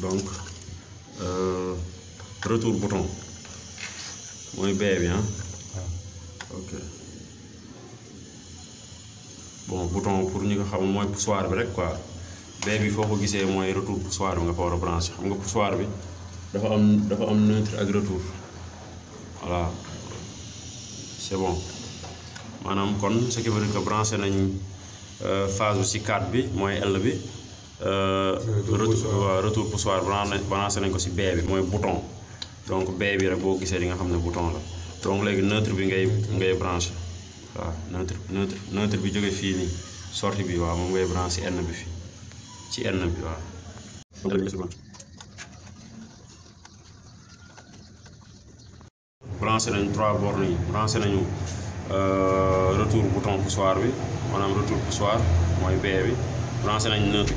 donc retour bouton mooy B bi ah. ok bon bouton pour ñi ko xam mooy poussoir bi rek quoi B bi foo ko gisee mooy retour poussoir bi nga ko war a branché xam nga poussoir bi dafa am neutre ak retour voilà c'est bon maanaam kon ce qui veut dire que branché nañ phase bi ci 4 bi mooy L bi. retour poussoir branché nañ ko ci B bi mooy bouton donc B bi rek boo gisee di nga xam ne bouton la donc léegi neutre bi ngay branché waaw neutre bi jóge fii nii sortie bi waaw moom ngay branché N bi fii ci N bi waaw. branché nañ 3 bornes yi branché nañu retour bouton poussoir bi maanaam retour poussoir mooy B bi. branché nañ neutre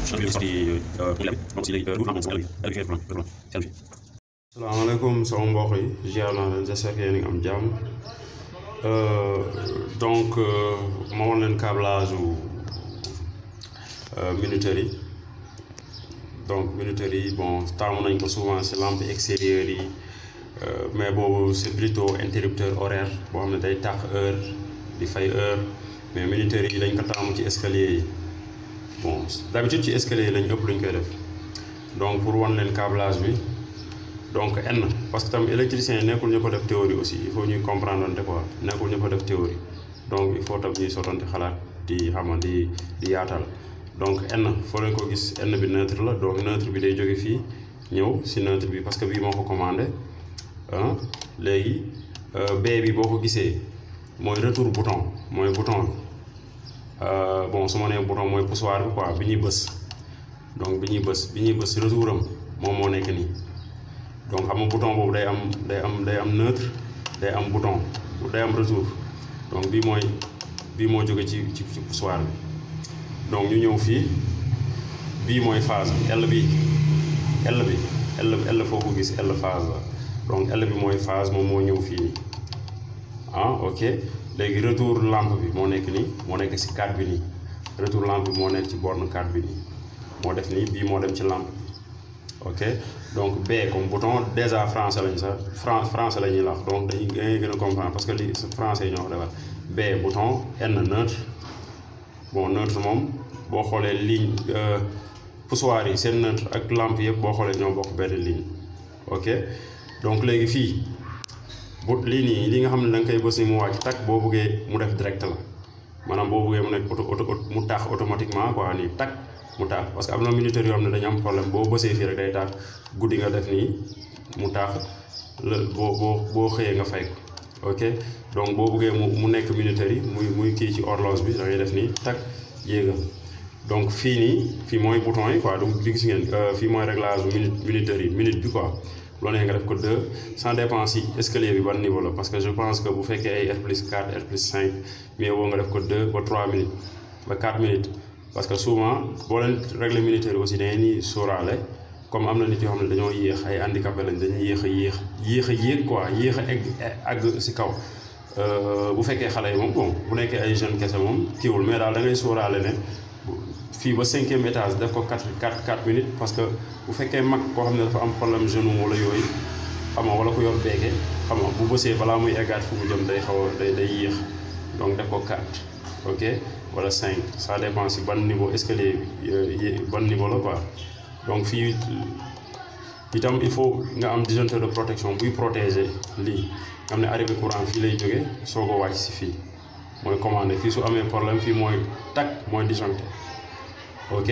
salaamaaleykum sama mbokk yi ziar naa leen j'espère que yéen a ngi am jàmm donc ma woon leen câblage minuterie yi donc minuterie yi bon taamu nañ ko souvent ci lampe extérieure yi mais boobu c'est plutôt interrupteur horaire boo xam ne day tàq heure di fay heure mais minuterie yi dañ ko taamu ci escalier yi. bon d'habitude ci escalier lañ ëpp luñ koy def donc pour wan leen câblage bi donc N parce que tam électricien yi nekkul ñu ko def théorie aussi il faut ñuy comprendre ante quoi nekkul ñu ko def théorie donc il faut tam ñuy sottante xalaat di xama di yaatal donc N foo leen ko gis N bi neutre la donc neutre bi day jóge fii ñëw ci neutre bi parce que bii moo ko commandé léegi B bi boo ko gisee mooy retour bouton mooy bouton bi. bon su ma nee bouton mooy poussoir bi quoi bi ñuy bës donc bi ñuy bës retouram moom moo nekk nii donc xam nga bouton boobu day am neutre day am bouton day am retour donc bii moo jóge ci poussoir bi donc ñu ñëw fii bii mooy phase bi L foo ko gis L phase la donc L bi mooy phase moom moo ñëw fii nii ok. léegi retour lampe bi moo nekk nii moo nekk ci 4 bi nii retour lampe bi moo nekk ci borne 4 bi nii moo def nii bii moo dem ci lampe bi ok donc B comme bouton déjà français lañ sax français la ñuy wax donc dañuy gën a comprendre parce que li français ñoo ko defar B bouton N neutre bon neutre moom boo xoolee ligne poussoir yi seen neutre ak lampe yëpp boo xoolee ñoo bokk benn ligne ok donc léegi fii. lii nii li nga xam ne da nga koy bës ni mu wàcc takk boo bëggee mu def direct la maanaam boo bëggee mu nekk mu taax automatiquement quoi nii takk mu taax parce que am na minuterie yoo xam ne dañu am problème boo bësee fii rek day taax guddi nga def nii mu taax la boo xëyee nga fay ko ok donc boo bëggee mu nekk minuterie muy kii ci horloge bi da ngay def nii takk yéegal donc fii mooy bouton yi quoi donc gis ngeen fii mooy réglage minuterie minute bi quoi. loolu nga def ko 2 ça dépend si escalier bi ban niveau la parce que je pense que bu fekkee ay R+4 R+5 mais boo nga def ko 2 ba 3 minutes ba 4 minutes parce que souvent boo leen régler minuterie aussi da ngeen di sóoraale comme am na nit yoo xam ne dañoo yéex ay handicapé lañ dañuy yéex a yéeg quoi yéex a àgg si kaw bu fekkee xale yi moom bon bu nekkee ay jeunes kese moom kiiwul mais daal da ngay sóoraale ne fii ba 5e étage def ko 4 minutes parce que bu fekkee mag koo xam ne dafa am problème genou wala yooyu xam nga wala ku yor beeke xam nga bu bësee balaa muy eggaat fu mu jëm day xaw a day yéex donc def ko 4 ok wala 5 ça dépend si ban niveau escalier bi ban niveau la quoi donc fii itam il faut nga am disjoncteur de protection buy protéger lii nga xam ne arrivé courant fii lay jógee soo ko wàcc si fii mooy commandé fii su amee problème fii mooy takk mooy disjoncteur ok